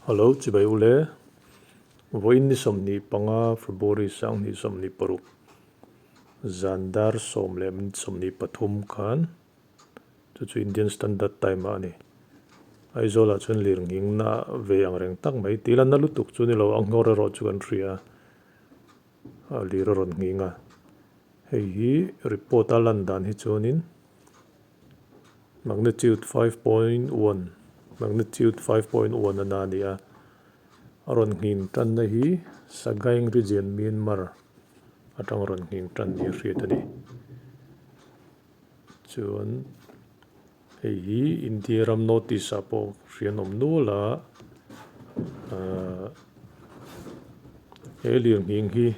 Hello chibai ule, vawiin ni 25 February 2026 zan dar sawm leh minute 23 khan chu chu Indian Standard Time ah a ni. Aizawl ah chuan lirnghing na ve ang reng tak mai tih lanna lutuk chu ni lo a nghawr erawh chu kan hria a lir a rawn nghing a. Hei hi report a lan dan hi chuanin. Magnitude 5.1 Magnitude 5.1 a na a ni a, a rawn nghing tanna hi Sagaing Region, Myanmar atang rawn nghing tan ni a hriat a ni. Chuan hei hi India ram North East ah pawh hri an awm nual a, ahh he lirnghing hi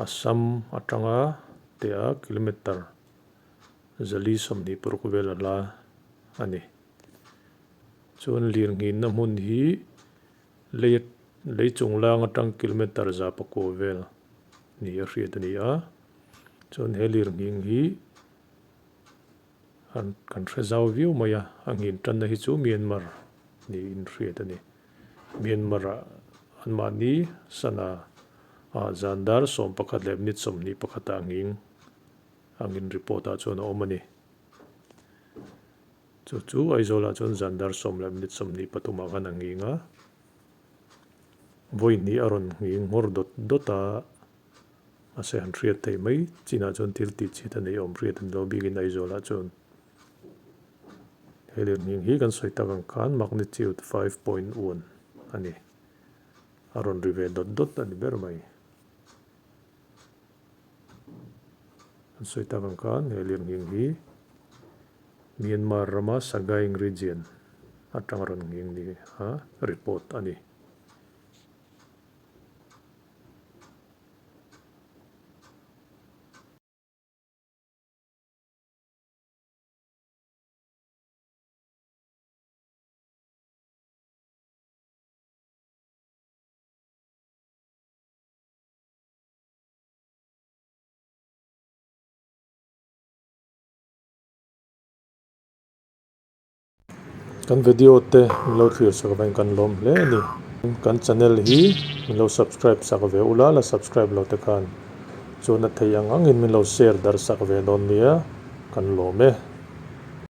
Assam atanga tia kilometre 426 vel a hla a ni. Chuan lirnghinna hmun hi lei lei chunglang atang kilometre 109 vel ni a hriat a ni a. Chuan he lirnghing hi an kan hre zau viau mai a, a nghin tanna hi chu Myanmar niin hriat a ni. Myanmar ah anmahni sana ah zan dar 11 leh minute 21 ah nghing angin report ah chuan a awm a ni. Chu chu Aizawl ah chuan zan dar 10 leh minute 23 ah khan a nghing a, vawi hnih a rawn nghing nghawr dawt dawt a. Mahse han hriat theih mai chinah chuan thil tih chhit a neih awm hriat a ni lo bikin Aizawlah chuan he lirnghing hi kan sawi tak ang khan magnitude 5.1 a ni. A rawn ri ve dawt dawt a ni ber mai. Kan sawi tak ang khan he lirnghing hi Myanmar rama Sagaing region atanga rawn nghing ni a report a ni. Kan video te min lo thlir sak avangin kan lawm hle a ni. Kan channel hi min lo subscribe sak ve ula, la subscribe lo te khan chuan a thei ang angin min lo share darh sak ve dawn nia, kan lawm e.